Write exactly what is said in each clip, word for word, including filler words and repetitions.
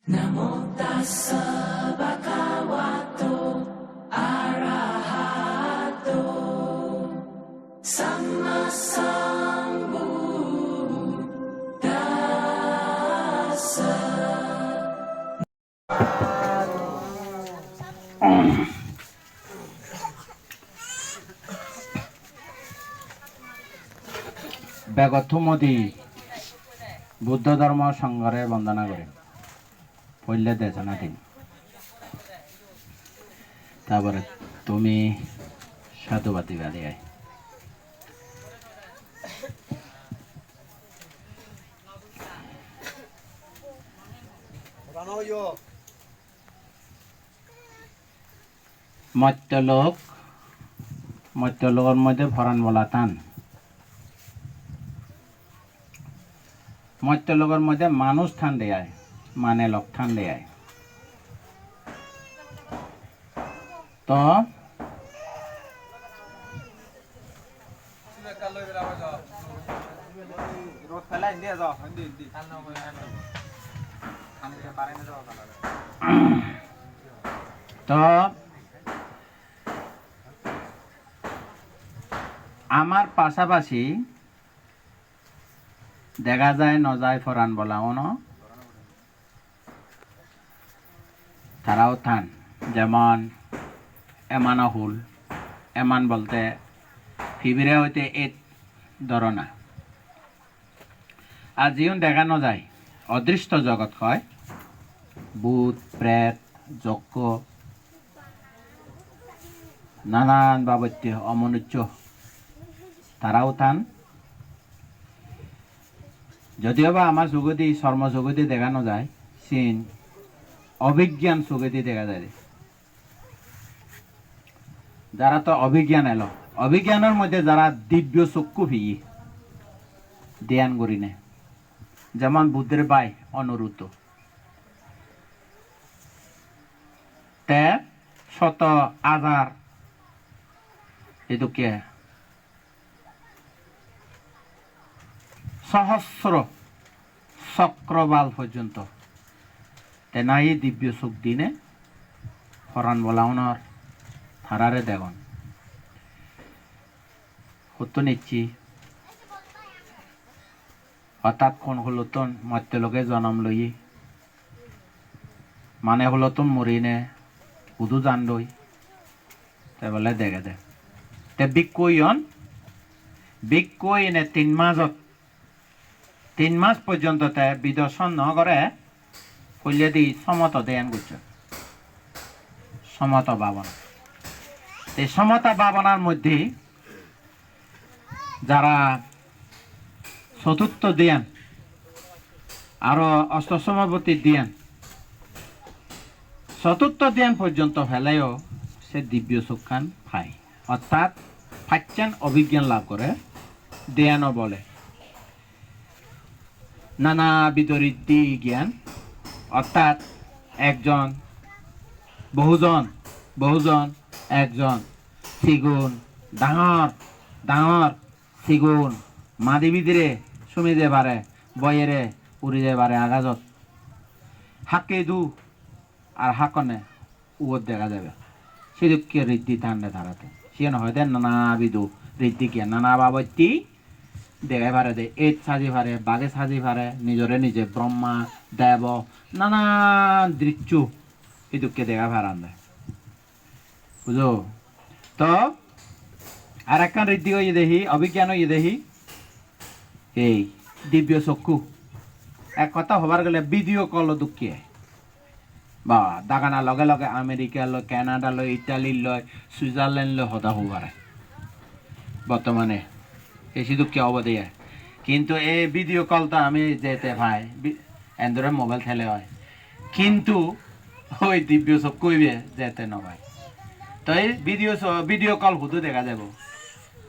Namo tassa bhagavato arahato sammasambuddhassa. Begottun modi Buddho Dhormo Songhore bondona gorim. Poille dejana din. Tar pore tumi sadhubad diba de ai. Mottolok, mottolokor moddhe poran bola than. Mottolokor moddhe manuj than de ai, mane lok than de ai. To To amar pasapasi dega jai no jai poran bola uno. Tarao than, jemon emano hul, eman bolte pibire hoite et dhorona. Ar jiun dega no jai, odrishto jogot hoi, bhut, pret, jokko, nanan babotte omonujjo, tarao than. Jodio ba ama sugedi, sormo sugedi dega no jai, sin obigyan sugedi dega jai de. Jara to obigyan elo, obigyanor moddhe jara dibyo sokku piye, dhyan gurine, jemon Buddher bhai Aniruddho, te soto ajar edokke sohosro chokrobal porjonto te nahi dibyo suk dine poran bola unor tarare degon. Huttun ecche? Ortat hon hulottun mottologe jonom loye, mane hulottun morine hudu jandoi, te bole degede. Te bhikkhu oyon, bhikkhu oyine tin majot, tin mas porjonto te bidorshon no gore, poilledi somoto dhyan gocchon, somoto bhabona. Te somoto bhabonar moddhe jara choturtho dhyan, aro osto somapatti dhyan, choturtho dhyan porjonto peleyo se dibyo sukkan pai, ortat pachan obhigyan lab gore, dhyano bole. Nana bidho riddhi gyan, ortat ekjon, bohujon, bohujon, ekjon, sigon, dangor, dangor, sigon, madi bidire sumi jei pare, boyere uri jei pare agajot. Hakke idu ar hakkone uot dega jebe. Sedokke riddhi than de tarate. Siyen hoide nana bidho riddhi gyan, nana babotte dega pare de. Et saji pare, bage saji pare, nijore nije Brahma, Debo, nanan driccho edokke dega paran de. Bujo? To, ar ekkan riddhi oye de hi, obhigyan oye de hi? Ei, dibyo sokku. Ek hoda hobar gele video call o dokke. Ba, dagana loge loge America loi, Canada loi, Italy loi, Switzerland loi hoda hoi pare. Bortomane, ei sedokke obode ai. Kintu ei video call to ami jete pai, bi-, Android mobile thele oi. Kintu oi dibyo sokku oibe jete no pai. To ei video so-, video call hudu dega jebo?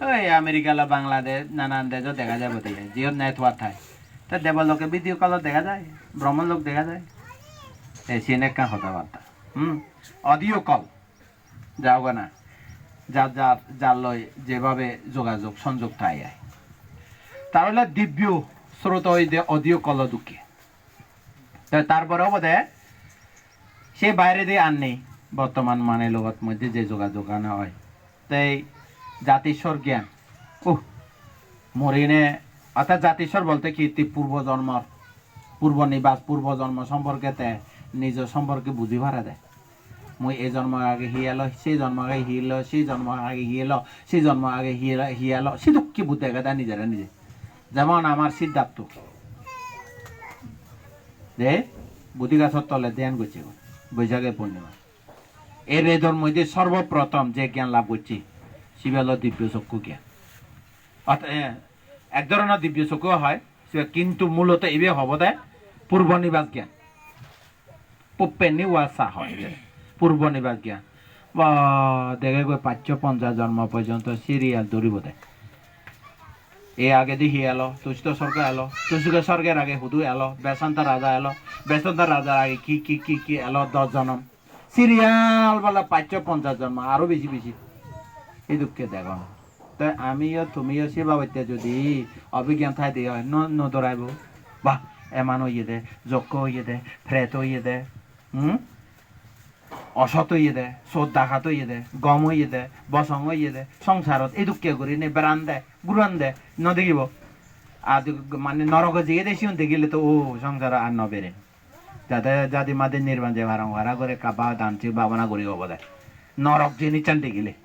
Oi America loi Bangladesh, nanan dejo dega jebo de, jiyot network thai. Te debo lokke video call-ot dega jai, Brahmo lok dega jai. Ei siyen ekkan hoda barta. Hmm? Audio call. Jaoga na. Jar jar, jar loi jebhabe jogajog, sonjog thai ai. Tahole dibyo srota oide audio call-o dokke. Te tar pore obode Se bairedi ar nei, bortoman mane logot moddhe je jogajog ana oi. Tei jatishwar gyan. Uh, morine, orthat jatishwar bolte ki? Te purbo jonmor, purbo nibas, purbo jonmo somporke te nijo somporke buji pare de. Mui ei jonmo age hi elo, sei jonmo age hi elo, sei jonmo age hi elo, sei jonmo age hi elo, hi elo, sidokke bu dege de nijere nije. Jemon amar Siddhartho. De, Bodhi gajor tole dhyan gocche goi, Boishakhe purnima. Ei redor moddhe sorboprothom je gyan lab gocche, sibe olo dibbo chokku gyan. Ot-, eh, ek dhoronor dibbo chokku oi, sibe kintu muloto ibe obode purbo nibas gyan. Pubbenivasa oi, purbo nibas gyan. Ba, dege goi pachsho ponchas jonmo porjonto serial dhoribo de. E agedi hi elo? Tusto sorgo elo. Tusto sorgor age hudu elo? Besanta raja elo. Besanta rajar age ki ki ki ki elo? Dos jonom. Serial bala pachsho ponchas jonmo, aro besi besi. Edokke degon. Te amiyo tumiyo se babotte jodi obigyan thaide oi, no, no doraibo. Bah, eman oyede, jokko oyede, pret oyede, hm? Osot oyede, sot dakat oyede, gom oyede, bosong oyede, songsarot edokke gurinei berande, gurande, no degibo. Ar mane norogo jeyede sigun degile to o songsarot ar no beren. Jate jadi madi nirban jei parong para guri ekka ba dan sil bhabona guri obode. Norok jinissan degile.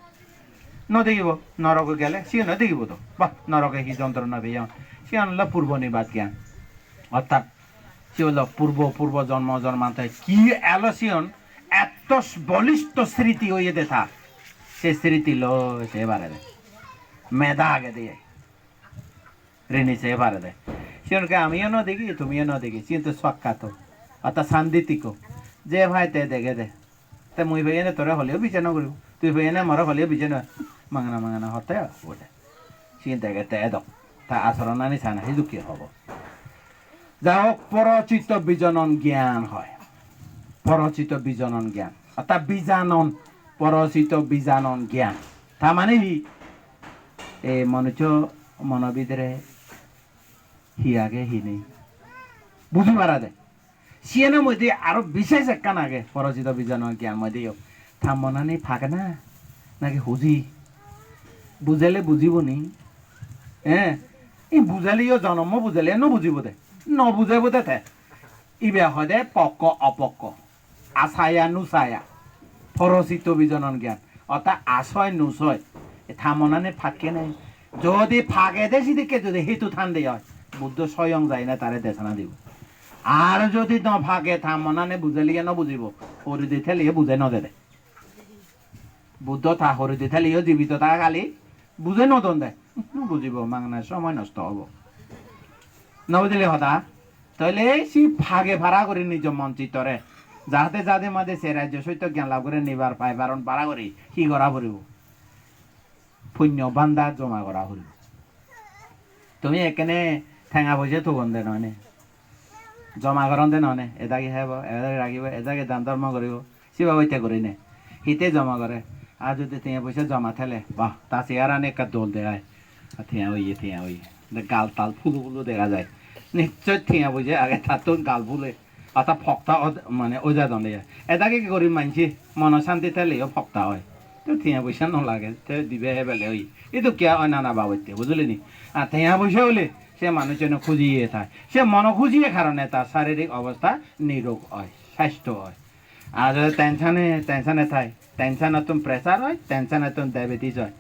No degibo, norogo gele siyen no degibo to. Bah, noroge hi jontrona peyon. Siyan olo purbo nibas gyan. Orthat siyan olo purbo, purbo jonmo jonmantor hi elo siyan etto bolishto sriti oyede tar. Se sriti loi se parede. Meda agede. Rini se parede. Siyonokke amiyo no degi, tumiyo no degi. Siyen to swakkato. Orthat sanditiko. Je pai te degede. Te mui peyene tore holeyo bije no guribo. Tui peyene more holeyo bije no. Mangana mangana hotte obode. Siyen degede edok. Ta asoronani sana hidokke obo. Ja hok, porocito bijonon gyan oi. Porocito bijonon gyan. Orthat bijanon, porocito bijanon gyan. Ta mane hi? Ei manujo mono bidire hi age hi nei buji parede. Siyeno moddhe aro bises ekkan age, porocito bijonon gyan moddheyo. Ta monani pagena naki huji? Bujele bujibo ni? Eh, ei bujeleyo jonommo bujele no bujibo de. No bujibo de te. Ibe hoide pokko opokko. Asaya nusaya, porocito bijonon gyan. Orthat asoy nusoy, e ta monane pakke nei. Jodi pagede sidikke jodi hetu thande oi, Buddho soyong jaine tare desona dibo. Ar jodi no page, ta monane bujeliye no bujibo, hori di theliye buje no dede. Buddho ta hori di theliyo jibito ta kali buje no don de. No bujibo, mangana somoy nosto obo. No bujile hoda? Toile si page para guri nijo mon chittore. Jahate jade made se rajyo soitto gyan lab guri nibar pai paron para guri hi gora puribo? Punyo bhanda joma gora puribo. Tumi ekkene tenga poise togon de noi ne? Joma goron de noi ne? Edagi hebo, edagi ragibo, edagi dan dhormo guribo. Siba oite gurine. Hite joma gore. Ar jodi tenga poisa joma thele, bah, ta searani ekka dol degaj. Ar tenga oye, tenga oye. De gal tal phulo phulo dega jai. Nichchoi tenga poisa age tattun gal phule. Ata phokta od-, mane oi jadon de. Edage ki gori manche mono santi theleyo phokta oi. Te tenga poisa no lage, te dibe hebele oi. Idu kiya oi nana babotte, bujhile ni? Ar tenga poisa ole se manuchchune hujiye thai. Se mono hujiye karone ta saririk obostha nirog oi, sastho oi. Ar jodi tension-e, tension-e thai, tension-ottun pressure oi, tension-ottun diabetes oi.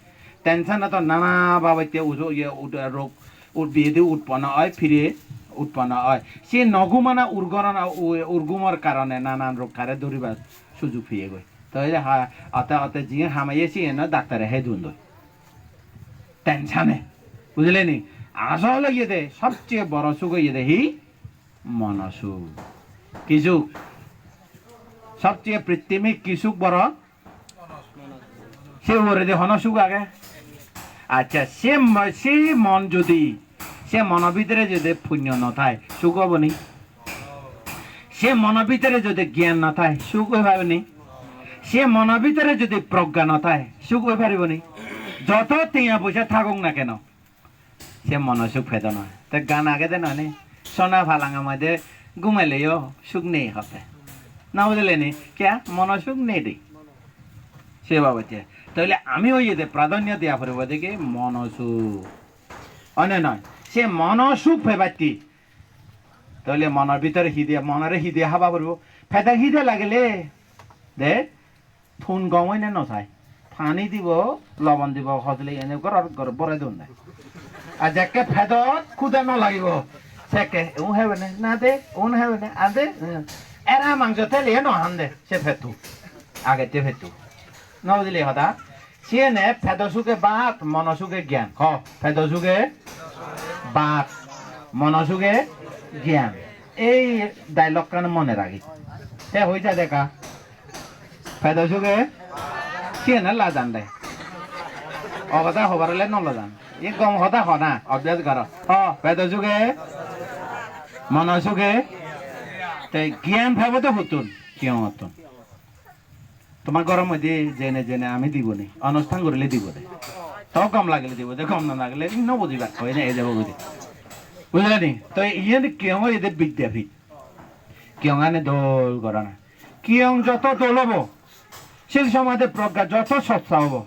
Tension-ottun nana babotte uju-, iye, ud-, rog, ud-, biyedi utponno oi, pire utponno oi. Se no ghumana urgorona, u-, urgumor karone nanan rog tare dhuribar sujug peyegoi. Toile ha, ote, ote jiyen hameye siyen daktare hei dun doi. Tension-e. Bujhile ni? Asol oyede, sobcheye boro suk oyede hi? Mono suk. Ki suk? Sobcheye prittimit ki suk boro? Se uguredi hono suk age? Accha, se mo-, se mon jodi, se mono bidire jodi punyo no thai, suk obo ni? Se mono bidire jodi gyan no thai, suk oi paribo ni? Se mono bidire jodi progga no thai, suk oi paribo ni? Joto tenga poisa thagok na keno, se mono suk pedo noi. Te gaan agede noi ni? Sona palanga moide gumeleyo suk nei hotte. Na bujile ni? Kiya? Mono suk nei de. Se babotte. Tahole ami oi jede pradhanyo diya poribo de ki mono suk. One noi. Se mono suk pebatte. Tahole monor bhidire hi diye, monore hi diye haba poribo. Pede hi diye lagile. De, tun gom oine no sai. Pani dibo, lobon dibo, hojoli ene goror, goror bore don de. Ar jekke pedot kude no lagibo, sekke un hebe ne, na de, un hebe ne, ade, eh. Era mangso thele no han de, se pettu. Agette pettu. No bujile hoda? Siyene pedo suge bhat, mono suge gyan. Ho, pedo suge bhat, mono suge gyan. Ei dialogue-kan mone ragi. Te hoi jade ka? Pedo suge? Siyene lajan de. O hoda hobar ole no lajan. Ei gom hoda hona, obhyas goro. Ho, pedo suge? Mono suge? Te gyan pebo de huttun? Kiyongottun. Toma ghoro moddhe jene jene ami dibo ni, onusthan gorile dibo de. To gom lagile dibo de, gom no lagile no bujibar, hoi na, ei jabo guri. Bujile ni? To iyen kiyong oye de bidyapit. Kiyongani dol gorana. Kiyong joto dol obo, sil somadhi progga joto soccha obo,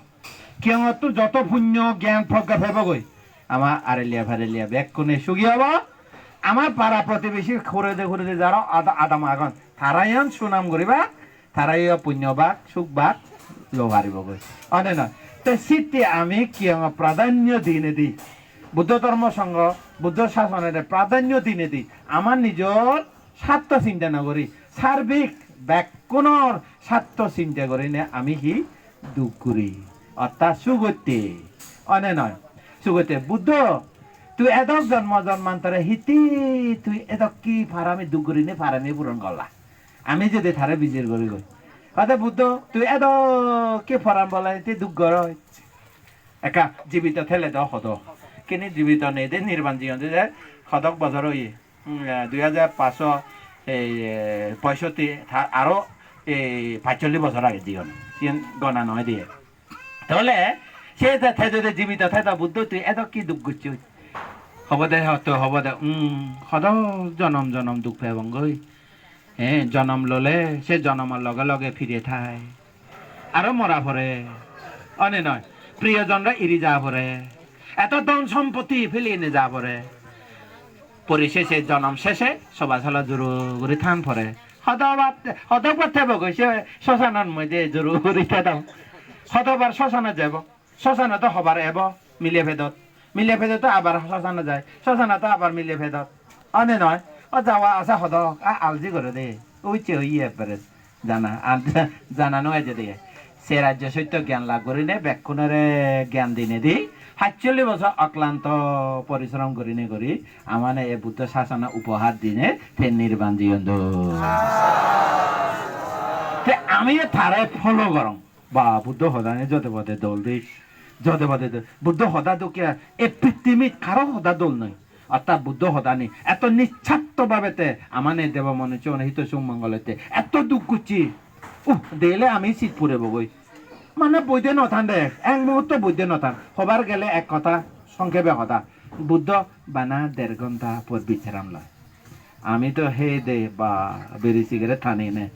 kiyongottun joto punyo, gyan, progga pebogoi, ama areliya pareliya bekkune sugi obo. Ama para protibesi hurede hurede jaro ada-, adam agon, tarayan sunam guriba, tarayo punyo bhag, suk bhag lo paribogoi. One noi? Te sitte ami kiyongo pradhanyo dinedi, Buddho Dhormo Songho, Buddho Sasonore pradhanyo dinedi, ama nijor sartho sinta no guri, sarbik bekkunor sartho sinta gurinei ami hi duk guri? Orthat sugotte, one noi? Sugotte, Buddho, tui edok jonmo jonmantore hitte tui edokki parami duk gurinei parami puron gorla. Ami jodi tare bijir guri goi. Hode Buddho, tui edokki poran bola hitte duk goroi. Ekka jibito thele do hodo. Kini jibito nei de, nirban jiyon de, hodok bojor oye. Hmm, eh, dui hajar paanch sho, ei, eh, poisotti, ta-, aro, ei, pachchollish bojor age diyon. Siyen gona noi diye. Tole, se te, te jodi jibito thedo, Buddho, tui edok ki duk gocchos? Hobo de, hoto, hobo de, hmm, hodo jonom jonom duk pebong goi. Eh, jonom lole, se jonomor loge loge phire thai. Aro mora pore, one noi? Priyojonre iri ja pore, eto dhon sompotti phelinei ja pore. Pori sese, jonom sese soba sala juru guri than pore. Hodobar, hodobar thebo goi se sosanor moddhe juru guri thedong. Hodobar sosana jebo. Sosana to hobar ebo mile pedot. Mile pedot to abar sosana jai. Sosana to abar mile pedot. One noi? O jawa asa hodok, a alji gore de. Ucche oye ekkere jana, ar jana no eje de. Se rajyo sotto gyan lab gurine, bekkunore gyan dinedi, pachchollish bojor oklanto porishrom gurine guri, amane e Buddho sasana upohar dine, te nirban jiyon do. Te ami tare follow gorong. Ba, Buddho hodani jode bode dol de. Jode bode dol. Buddho hoda dokke e pittimit karo hoda dol noi. Orthat Buddho hodani eto nissartho bhabe te amane debo manuchchune hito suk mongol otte eto duk gocche. Uh, dele ami sit purebo goi. Mane boide no than de, ek muhurto boide no than. Hobar gele ek hoda, songkhebe hoda. Buddho bana der ghonta por bisram loi. Ami to he de ba biri cigarette tani ne.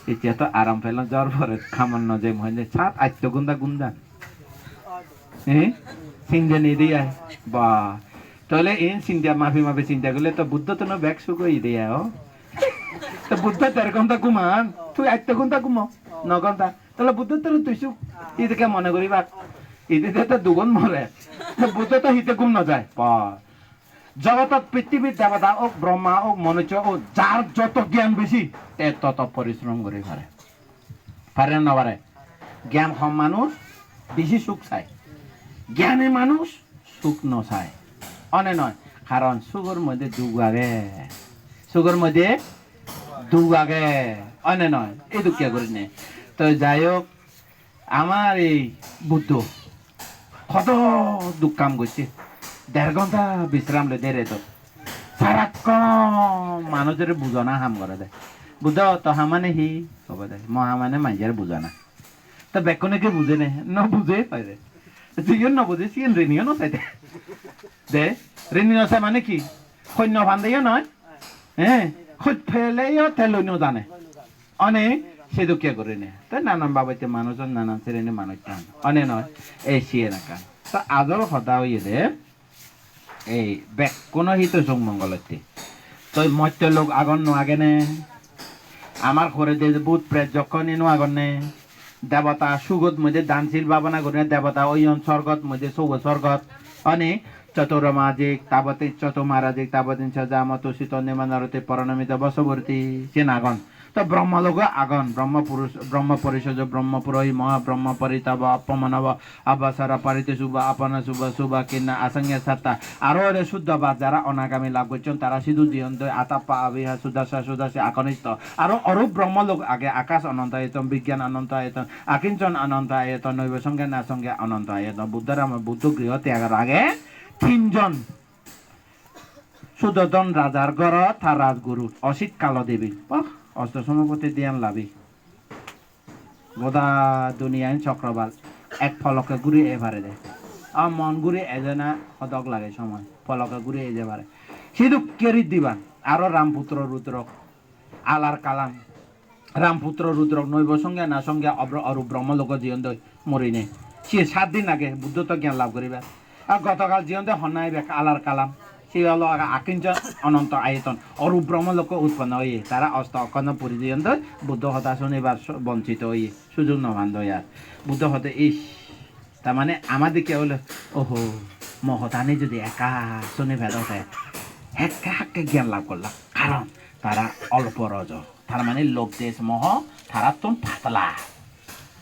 Ecche to aram pelong, jor pore kamon no jem hoine sat atto ghonta ghum jan. Eh? Sinde ni de ai. Ba. Tole in sinde mapi mapi sinde gule to Buddho to no bek suk oi de ai, o. To Buddho der ghonta ghuman, tui atto ghonta ghumo, no ghonta. Tole Buddho to tui suk. Ide ke mone guribak. Ide to dugon more. To Buddho to hite ghum no jai. Ba. Jogotot pittibit debota ok, Brahma ok, manuccho ok, jar joto gyan besi, te toto porishrom guri pare. Pare na no pare? Gyan hom manuj besi suk sai. Gyani manuj suk no sai. One noi? Karon sugor moddhe duk age. Sugor moddhe duk age. One noi? Ei dokke gurinei. To jai ok, amar ei Buddho hodo duk kam gocche. Der ghonta bisram loi de redot. Sarakkon manujore bujana ham gore de. Buddho, to hamane hi? Hobo de. Mo hamane manjore bujana. To bekkune ki buje ne? No buje hoi de. Jiyen no buje, siyen riniyo no sai de. De, rini no sai mane ki? Hoi no pan de yo noi? Eh, hoi pele yo te loi no jane. One sedokke gurinei. Te nanan babotte manuj on, nanan sreni manuj tan. One noi, ei siyen ekkan. Ta ajol hoda oyede, ei bekkuno hito suk mongolotte. Toi moitto lok agon no agene? Amar hore de bhut pret jokkon ino agonne? Debota sugot moide dan sil bhabona gurinei debota oyon sorgot moide sobo sorgot. One Chaturmajik, tabatin Chaturmajik, tabatin cha jamato sito nimanarati paranamita basaborti, siyen agon. To Brahma logo agon, Brahma purus, Brahma porisojo, Brahma purohi, Maha Brahma paritaba, appamanaba, abasara, parite suba, apana suba, suba kinna, asangya satta. Aro ore suddha ba jara onagami lab gocchon, tara sidu jiyon doi, atappa, abiha, sudasa, sudasi, akonisto. Aro orup Brahma log age, akas ananta ayoton, bigyan ananta ayoton, akinchon ananta ayoton, noibo songge na songge ananta ayoton. Buddho Rama, Buddho griho tyagar age tinjon. Sudodon rajar ghorot ta rajguru Osit Kalo Devi. Bah, Osto Somapoti diyan labi. Goda duniyan chokrobar ek poloke guri ei pare de. A mon guri eje na hodok lage somoy. Poloke guri eje pare. Sidukke riddhiban. Aro Ramputro Rudrok. Alar kalam. Ramputro Rudrok noibo songge na songge obro-, orup Brahma logot jiyon doi morinei. Siye sat din age Buddhotto gyan lab guribar. Ar gotokal jiyon doi honna ibek alar kalam. Siye olo aga akinchon ananto ayoton. Orup Brahma lokko utponno oye. Tara osto okkonno puri jiyon doi Buddho hoda sunibar su-, bonchito oye. Sujug no pan doi ar. Buddho hoda is. Tar mane ama dikke ole, oho, mo hodani jodi ekka suni pedo te, hekke hakke gyan lab gollak. Karon tara olpo rojo. Tar mane lobh desh moho tarattun patla.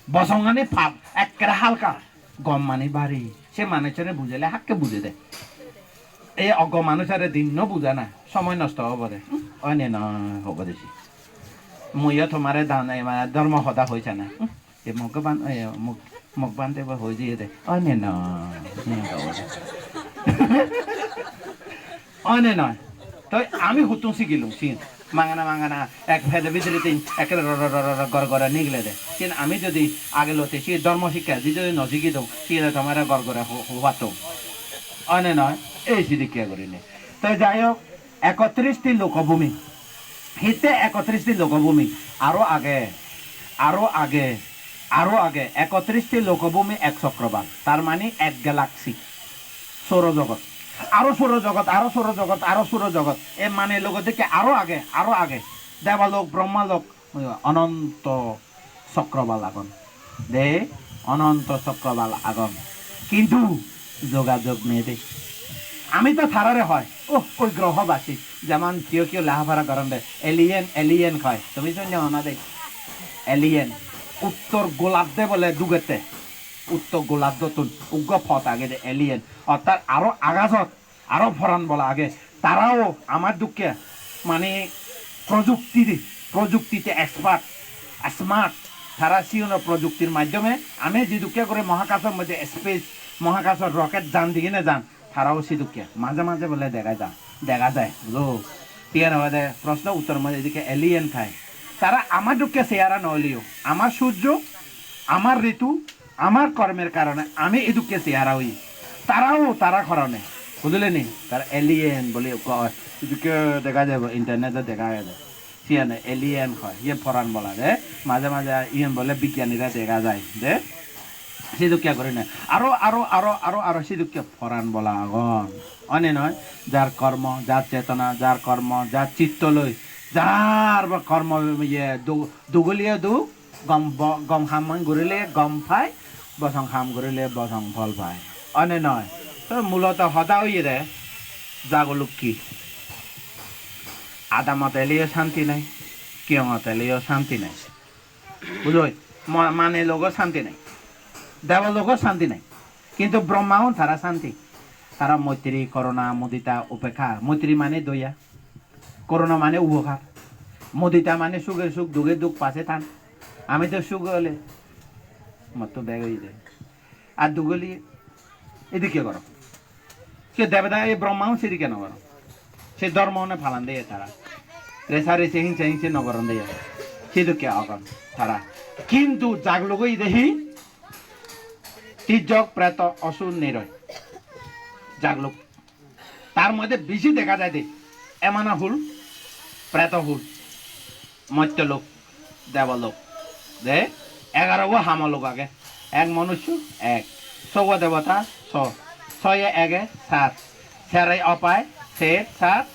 Bosongani pat ekkere halka, gom mani bari. Se manuchchore bujele hakke bujede. Ei oggo manuchchore dinno bujana, somoy nosto obo de. Hmm, oine noi hobo de si. Muiyo tomare dan, ei mane dhormo hoda hoi sana. Hmm, ei mok ban, ei mok, mok bante bo hoi diye de. Oine noi. Hmm, hobo de. One noi. Toi ami huttun sigilung siyen. Mangana mangana ek pede bidire tin ekkere ro ro ro ro ro gor gore nigile de. Siyen ami jodi age lote siye dhormo sikkha di jodi no sigidong, siye tomare gor gore ho-, ho patto. One noi, ei sidikke gurinei. Toi jai hok, ekotris ti lokobhumi. Hitte ekotris ti lokobhumi? Aro age, aro age, aro age. Ekotris ti lokobhumi ek chokrobat. Tar mane ek galaxy. Souro jogot. Aro souro jogot, aro souro jogot, aro souro jogot. E mane logot dekke aro age, aro age. Debalok, Brahmalok, ononto chokrobal agon. De, ononto chokrobal agon. Kintu jogajog nei de. Ami to tarare hoi, "Oh, oi grohobasi." Jemon kiyo kiyo lehaphora goron de, "Alien, alien," hoi. Tumi sunno hona de? Alien. Uttor golabde bole dugette. Uttor golabdottun uggo pot agede alien. Ortat aro agajot aro poran bola age. Tarao amar dokke mane projukti, projuktite expert, smart. Tara siyono projuktir maddhome ami jidukke guri mohakasor moddhe space, mohakasor rocket jan digine jan, tarao sidukke maje maje bole dega jan, dega jai, bujo? Tiyan obode proshno uttor moddhe edikke alien thai. Tara amar dokke sehara no oleyo, amar surjo, amar ritu, amar kormer karone ami edukke sehara oye. Tarao tara karone, bujile ni? Tara alien bole ekko oi. Edukke dega jaibo, internet-ot dega jai de. Siyan alien hoi, iye poran bola de. Maje maje iyen bole bigyanire dega jai de. Sidukke gurinei. Aro, aro, aro, aro, aro sidukke poran bola agon. One noi? Jar kormo, jar chetona, jar kormo, jar chitto loi, jar ba kormo iye du-, dugoliyo duk, gom bo-, gom ham gurile gom pai, bosong ham gurile bosong phol pai. One noi? To muloto hoda oyede jagoluk hi? Adamot eleyo santi nei, kiyongot eleyo santi nei. Bujoi? Mo-, mane logo santi nei. Debo logo santi nei. Kintu Brahma-un tara santi. Tara moitri, koruna, mudita, upekha. Moitri mane doya. Koruna mane upokar. Mudita mane suge suk, duge duk, pase than. Ami to suk ole motto beg oye de. Ar duk ole edikke goro. Se debeda ei Brahma-un sedikke no goron. Se dhormo-une palan de tara. Resa resi, hingsa hingsi no goron de. Sedokke agon tara. Kintu jagluk oye de hi? Tijjok, preto, osur, niroi. Jagluk. Tar moddhe besi dega jai de emana hul, preto hul, moitto lok. debolok. De, egaro bo hamolok age. Ek manusso, ek. Sogo debota, so. Soye ege, sat. Sere opai, ser, sat,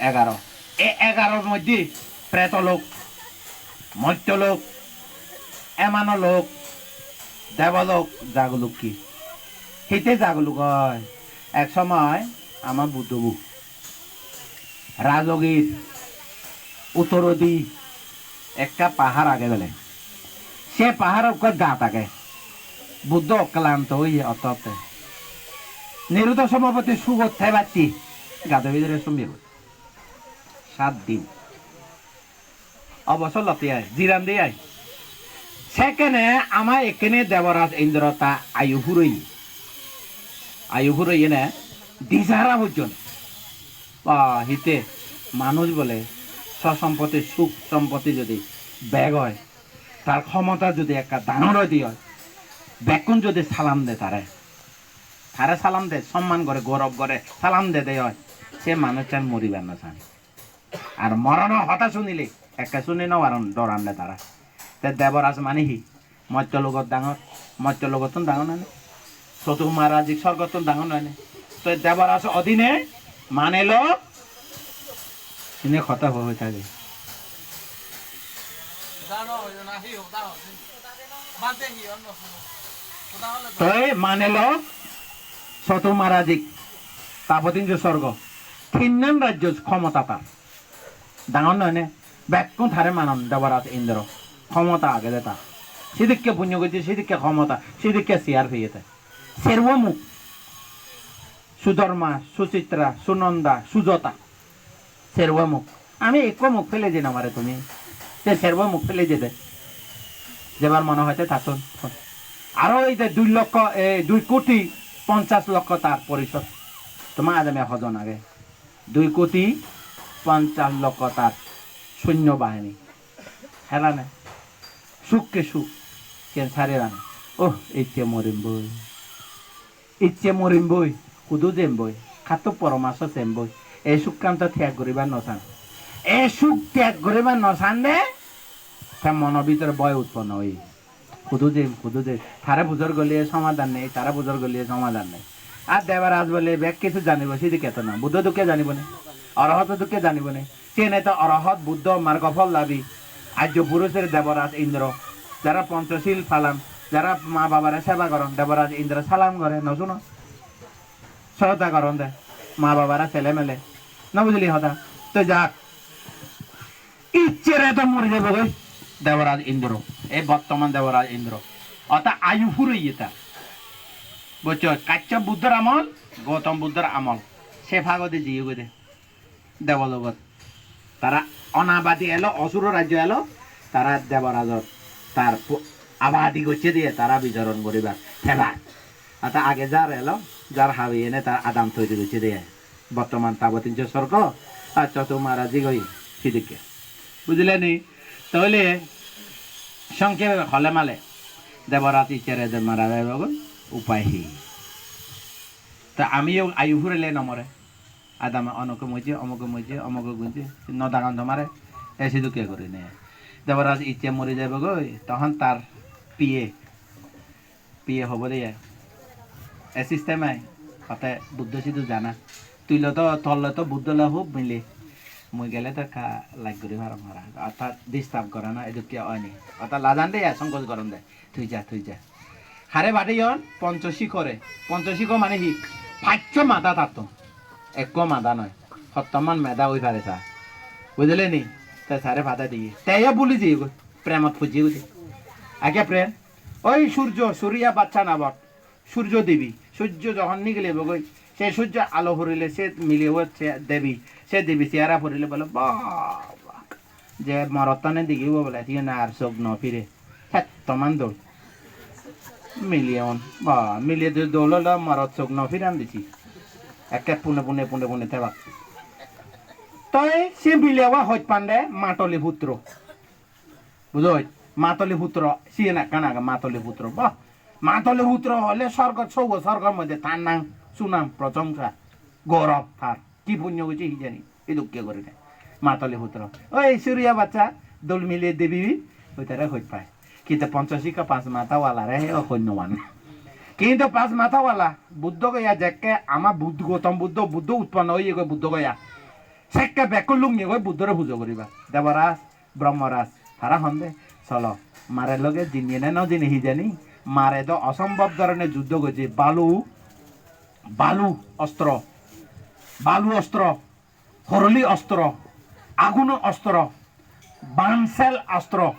egaro. E egaror moddhe pretolok, moittolok, emanolok, debolok, jagolok ki? Hitte jagolok oi? Ek somoy ama Buddho bu Rajogir uttorodi ekka pahar age bele. Se pahar ekka gat age. Buddho oklanto oye otte otte. Niruddho Somapatti sugot thebatte gado bidire sombiye. Sat din. Obosor lotte ai, jiran de ai. Sekkene ama ekkene Deboraj Indro ta ayu puroye. Ayu puroye ne disara bujjon. Ba, hitte manuj bole so sompotti, suk sompotti jodi beg oi, tar khomota jodi ekka dangor oi de oi, bekkun jodi salam de tare, tare salam de, somman gore, gorob gore, salam de de oi, se manuchan moribar no san. Ar morono hoda sunile, ekke suni no paron, doran de tara. Te Deboraj mane hi? Moitto logot dangor, moitto logottun dangor noi ne? Sotu Maharajik sorgottun dangor noi ne? To Deboraj odine mane lok, ine hoda hoi hoi thage. Toi mane lok, Sotu Maharajik, Tapotinjo sorgo, tinnan rajjo khomota tar. Dangor noi ne? Bekkun tare manon Deboraj Indro. Khomota agede ta. Sidikke punyo gojje, sidikke khomota, sidikke chair peye te. Serbo muk. Sudharma, Suchitra, Sunanda, Sujata. Serbo muk. Ami ekko muk pele je no pare tumi. Te serbo muk pele je de. Jebar mone hoy te tattun. Aro ei je dui lokko, e, dui koti ponchas lokko tar porisod. Toma adame hojon age. Dui koti ponchas lokko tar soinno bahini. Helane. Sukke suk. Ken sari rang. Oh, icche morim boi. Icche morim boi. Hudu jem boi. Katto poromaso sem boi. Ei sukkan to tyag guribar no san. Ei suk tyag guribar no san de. Te mono bidire boy utponno oye. Hudu jim, hudu jim. Tare pujor goliye somadan nei, tare pujor goliye somadan nei. Ar Deboraj bole bek kichu janibo, sidikke to na. Buddho dokke janibo ne? Orohot dokke janibo ne? Siyene to Orohot Buddho margo phol labi. Arjo purusore Deboraj Indro. Jara Ponchosil palan, jara ma babare seba goron, Deboraj Indro salam gore, no suno? Sroddha goron de. Ma babare sele mele. No bujili hoda? To jak. Ichere do mori jebogoi Deboraj Indro. Ei bottoman Deboraj Indro. Orthat ayu furoye tar. Bujcho, Kashyap Buddhor amol, Gautam Buddhor amol. Se phagodi jiyegoi de. Debologot. Tara onabadi elo, osuro rajyo elo, tara Deborajot tar pu-, abadi gocche diye tara bichoron guribar, thebar. Orthat age jar elo, jar habi ene tar adam toiri gocche diye. Bottoman Tapotinjo sorgo, ar Chotu Maharaj jigoi sidikke. Bujile ni? Toile songkhebe hole male Deboraj ichere de mara jaibo goi, upai hi? Ta amiyo ayu furele no more. Adame onoke moijje, omoke moijje, omoke gunje, no dagan tomare, e sidukke gurine. Deboraj icche mori jaibo goi, tohon tar piye, piye hobo de ye. E system ai, hote Buddho sidu jana. Tui lo to, tol lo to Buddho lo hub mile. Mui gele to ekka laj guri parom para. Orthat disturb gorana, edukke oini. Orthat lajan de ya, songkoj goron de. Tui ja, tui ja. Hare padeyon? Poncho Sikhore. Poncho Sikho mane hi? Paccho mada tattun. Ekko mada noi. Hottoman meda oi pare ta. Bujile ni? Te sare pada diye. Te yo buli jiyegoi. Premot pujjegoi de. Age prem. Oi surjo, suriya baccha nabot. Surjo debi. Surjo jokhon nigilebogoi. Se surjo alo porile se milebo se debi. Se debi sehara porile bole, "Baba." Je morottane digibo bole, siyen ar sok no pire. Hettoman dol. Mile on. Ba, mile de dol ole morot sok no piran disi. Ekke pune pune pune pune tebak. Toi se mile wa hoj pande Matoli putro. Bujoj? Matoli putro, siyen ekkan age Matoli putro. Ba, Matoli putro ole sorgot, sogo sorgor moddhe tar nang sunam, prosongsa, gorob tar. Ki punyo gochche hijeni, edukke gurine. Matoli putro. Oi suriya baccha, dol mile debi, Hoitare hoi pai. Kintu Ponchosikho Panch Matawalare o hoi no pan. Kintu Panch Matawala Buddho Goya jekke ama Buddho, Gautam Buddho, Buddho utponno oyegoi Buddho Goya. Sekke bekkun lungyegoi Buddhore pujo guribar. Deboraj, Brahmaraj, tara honde, "Solo, mare loge jinine no jini hijeni, mare do osombhob dhoroner juddho gojje, balu, balu ostro, balu ostro, horoli ostro, aguno ostro, bansel ostro."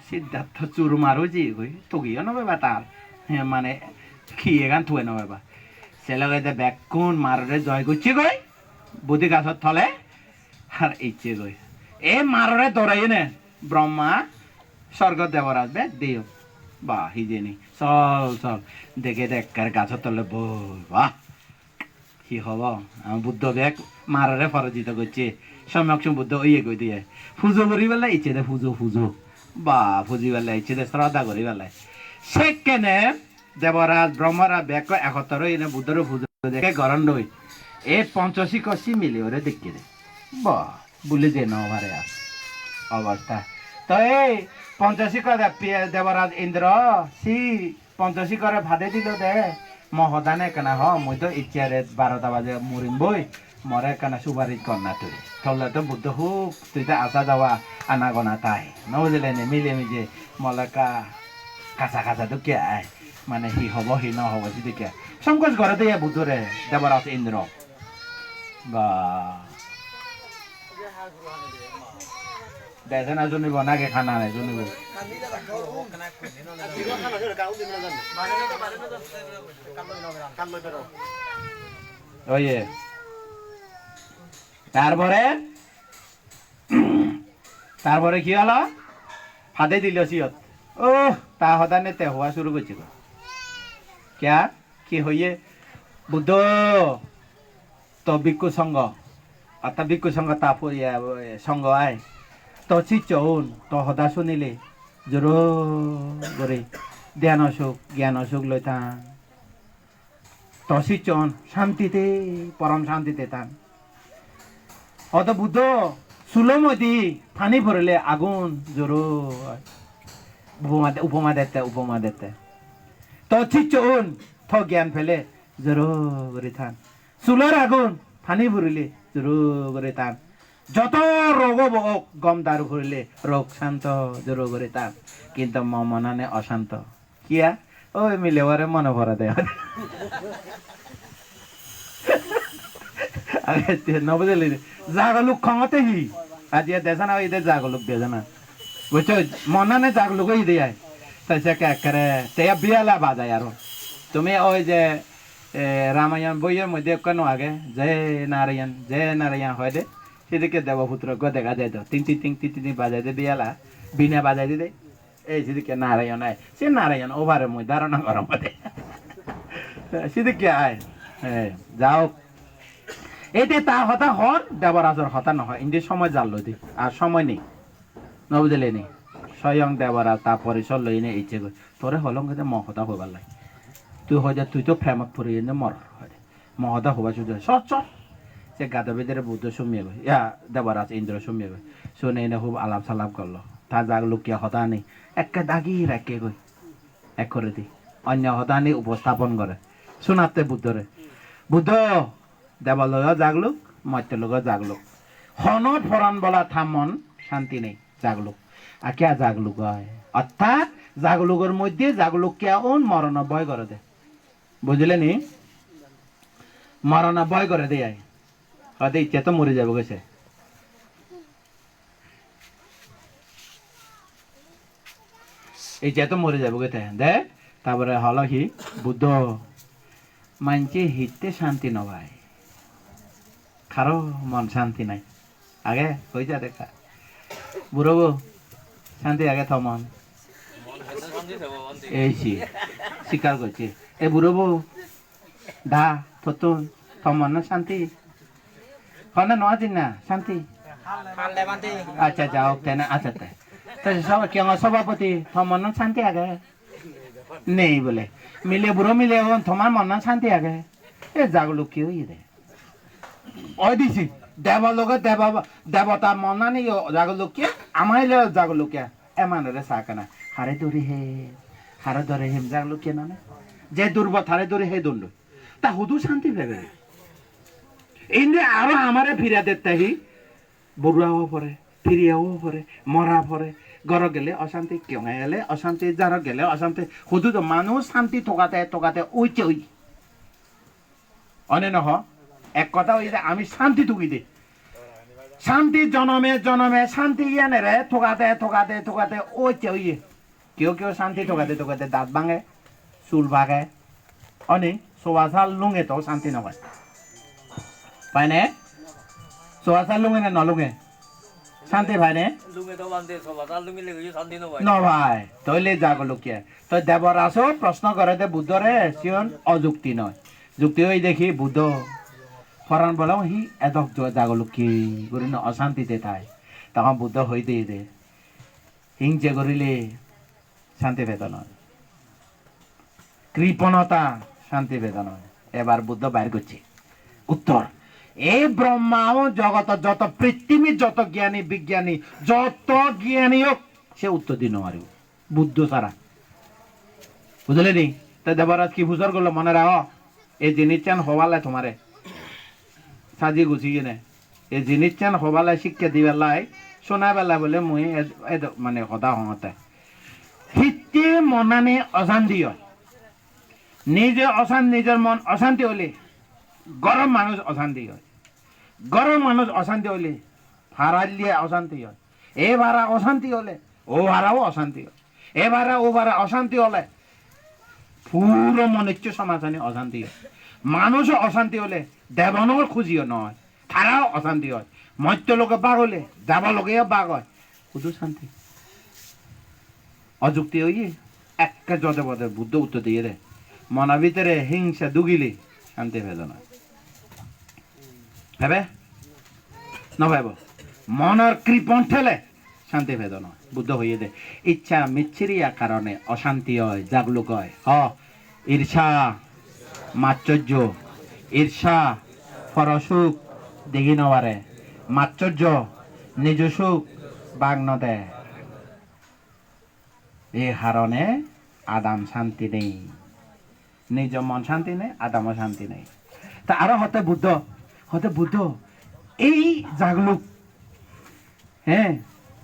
Siddhartho churmar oi jeyegoi, tugiyo no peba tar, he mane, hiyegan tue no peba. Se loge de bekkun marore joy gocchegoi, Bodhi gajor tole, ar ecchegoi. E marore doreyene Brahma, Sorgo Deboraj bek diyo. Ba, hijeni. Sol, sol. Dege de ekkere gajor tole boi. Ba. Hi hobo? Ama Buddho bek marore porajito gocche. Somyok Sombuddho oyegoi diye. Pujo guribelle ecche de pujo, pujo. Ba, pujibelle ecche de sroddha guribelle. Sekkene Deboraj, Brahmaraj bekko ekottor oyene Buddhore pujo jekke gorondoi. E Ponchosikho si mileyore dekke de. Ba, buli je no pare ar obosta. To ei Ponchosikho de-, Deboraj Indro, si Ponchosikho re pade dilo de. Mo hodane ekkana ho, mui do icche ret barota baje murim boi. More ekkana suparis gor na tui. Tole to Buddho huk, tui to asa jawa anagona tai. No bujile ni, mile mije mole ekka kasa kasa dokke ai. Mane hi hobo, hi no hobo, sidikke. Songkoj gore de ya Buddhore, Deboraj Indro. Ba. Desana junibo nage khana ne junibo? Oye. Tarpore, tarpore hi holo? Pade dilo siyot. Oh, ta hodane te howa suru gocche go. Kya? Hi hoye? Buddho, to bhikkhu songho, orthat bhikkhu songho ta po-, iya, songho ai. To siccho un, to hoda sunile, joro guri, dhyan suk, gyan suk loi than. To siccho un, santite, porom santite than. Oto Buddho, sulo moddhe pani porile agun joro. Upoma de-, upoma dette, upoma dette. To siccho un, to gyan pele, joro guri than. Sulor agun, pani porile, joro guri than. Joto rog obo ok, gom daru porile, rog santo, joro guri than. Kintu mo monane osanto. Kiya? Oi, milebore mone pore de. Age te no bujili. Jagoluk hongotte hi? Aje desana oi de jagoluk desana. Buccho? Monane jagoluk oi de ai. Ta se ke ekkere te biyala bajai aro. Tumi oi je, e, Ramayan boiyor moddhe ekko no age, Jai Narayan, Jai Narayan hoi de. Sidikke Deboputro go dega jai do. Ting, ting, ting, ting, ting, ting bajai de biyala. Bina bajai de de. Ei sidikke Narayan ai. Se Narayan obare mui dharona gorong ode. Sidikke ai. Ei, jaok. Ete ta hoda hor, Deborajor hoda no hoi. Indi somoy jallo di. Ar somoy nei. No bujile ni? Soyong Deboraj ta porisor loine ecche goi. Tore holong gede mo hoda hoibar lai. Tui hoide tui to premot puri ende mor hoide. Mo hoda hoba sudu. Sot, sot. Se gado bidire Buddho sumiyegoi. Ya, Deboraj Indro sumiyegoi. Sunei ne hub alap salap gollo. Ta jagolukkiya hodani ekke dagi rakkegoi. Ekkoredi. Onyo hodani upostapon gore. Sunatte Buddhore. Buddho, debologo jagluk, mottologo jagluk. Hono poran bola ta mon santi nei, jagluk. Akiya jagluk oi. Orthat jaglugor moddhe jaglukkiya un morono boi gorede. Bujile ni? Morono boi gorede ai. Hoide icche to mori jabo goi se. Icche to mori jabo goi te. De, tarpore holo hi? Buddho. Manje hitte santi no pai. Karo mon santi nai. Age, hoi jade ka. Burobo, santi age to mon? Ei si, sikar gocche. E burobo, da, tottun, to mon no santi? Honne no adin na, santi? Accha, ja ok, tene, accha, te. Te sob-, kiyong sobhapoti, to mon no santi age? Nei bole. Mile buro mile agon, tomar mon no santi age? E jagoluk hi oye de? Oi disi, debologe deba-, debota monani yo jagolukkiya, ama ile jagolukkiya. Emanore sa kana, hare duri he, hare dore hem jaglo kenane? Je durbo tare duri he dondo. Ta hudu santi pebe? Indi aro amare pira dette hi? Borua obo pore, piriya obo pore, mora pore, goro gele osanti, kiyonge gele osanti, jaro gele osanti, hudu do manuj santi togate togate oiche oi. One no ho? Ek kotha hoide ami santi tugi de. Santi jonome jonome santi iyanere togate togate togate oiche oye. Keo keo santi togate togate dat bange, sul bage. Oni, soba sal lunge to santi no pai. Pai ne? Soba sal lunge ne no lunge? Santi pai ne? Lunge to bhante, soba sal lungile santi no pai. No pai. Toile jago lukke. To Debarajo proshno gore de Buddhore, siyon ojukti noi. Jukti oi dekhi Buddho. Poran bolong hi edok jo jago lukke. Guri no osanti de tai. Tokhon Buddho hoi de de. Hingse gorile santi pedo noi. Kriponota santi pedo noi. Ebar Buddho bair gocche uttor. Ei Brahma o jogoto joto, prithimir joto gyani bigyani, joto gyani ok, se uttor di no paribo Buddho sara. Bujile ni? Te Deboraj ki pujor gorlo mone rago. Ei jinissan hobale tomare saji guji jene, ei jinissan hobale sikke dibellai, sunabellai bole mui ed-, ed-, mane hoda hongotte. Hitte monani osanti oi. Nije osan-, nijor mon osanti ole, goror manuj osanti oi. Goror manuj osanti ole, paralliye osanti oi. E para osanti ole, o parao osanti oi. E para o para osanti ole, puro monuccho somajani osanti oi. Manujo osanti ole, debonor khujiyo noi, tarao osanti oi. Moitto loge bag ole, debo logeyo bag oi. Hudu santi? Ojukti oye? Ekke jode bode Buddho uttor diye de. Mono bidire hingsa dugile santi pedo noi. Pebe? No pebo. Monor kripon thele santi pedo noi. Buddho hoye de, iccha michchiriya karone osanti oi, jagluk oi. Ho, irsha, macchojjo, irsha, poro suk degi no pare, macchojjo, nijo suk bag no de. Ei harone adam santi nei. Nijo mon santi nei, adamo santi nei. Ta aro hotte Buddho, hotte Buddho, ei jagluk, he,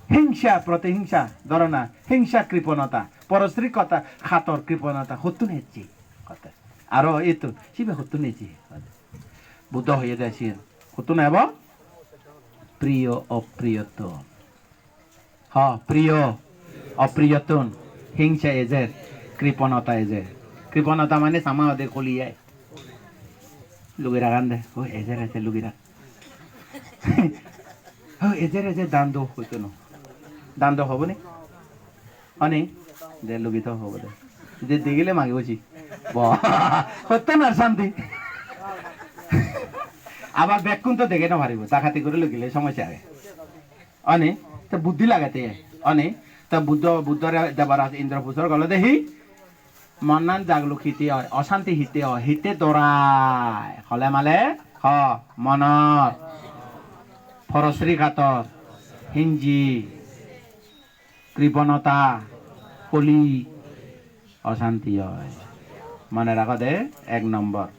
hingsa, protihingsa, dhorona, hingsa kriponota, porosri kota, khator kriponota, hottun ecche? Hotte. Aro etto, sibe hottun ecche? Hotte. Buddho hoye de siyen. Hottun ebo? Priyo opriyottun. Ho, priyo, opriyottun, hingsa ejer, kriponota ejer. Kriponota mane sama hode koli ai. Lugi ragan de, o ejer ejer lugi rag. O ejer ejer dan do hoito no. Dan do hobo ni? Ani, de lugi to hobo de. De degile magi boji. Bo, hotte na santi. Abar bekkun to dege no paribo, dakati guri lugile somossa age. Oni, te buddhi lagete, oni, te Buddho, Buddhore Debaraj Indro pujor golo de hi? Monan jagluk hitte oi, osanti hitte oi, hitte dorai, hole male, ho, monor, porosri kator, hinji, kriponota, koli, osanti oi. Mone rago de, ek nombor.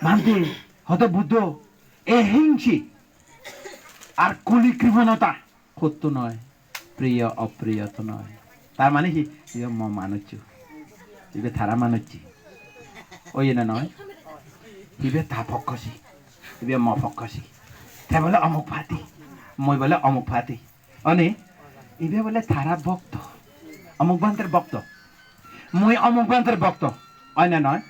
Bhante, hoto Buddho, e hinji, ar koli kriponota, hottun oi, priyo opriyottun oi. Tar mane hi? Ibe mo manuccho. Ibe tara manucchi. Oye na noi? Ibe ta pokkosi. Ibe mo pokkosi. Te bole omuk party. Mui bole omuk party. Oni? Ibe bole tara bokto. Omuk bhanter bokto. Mui omuk bhanter bokto. Oi na noi?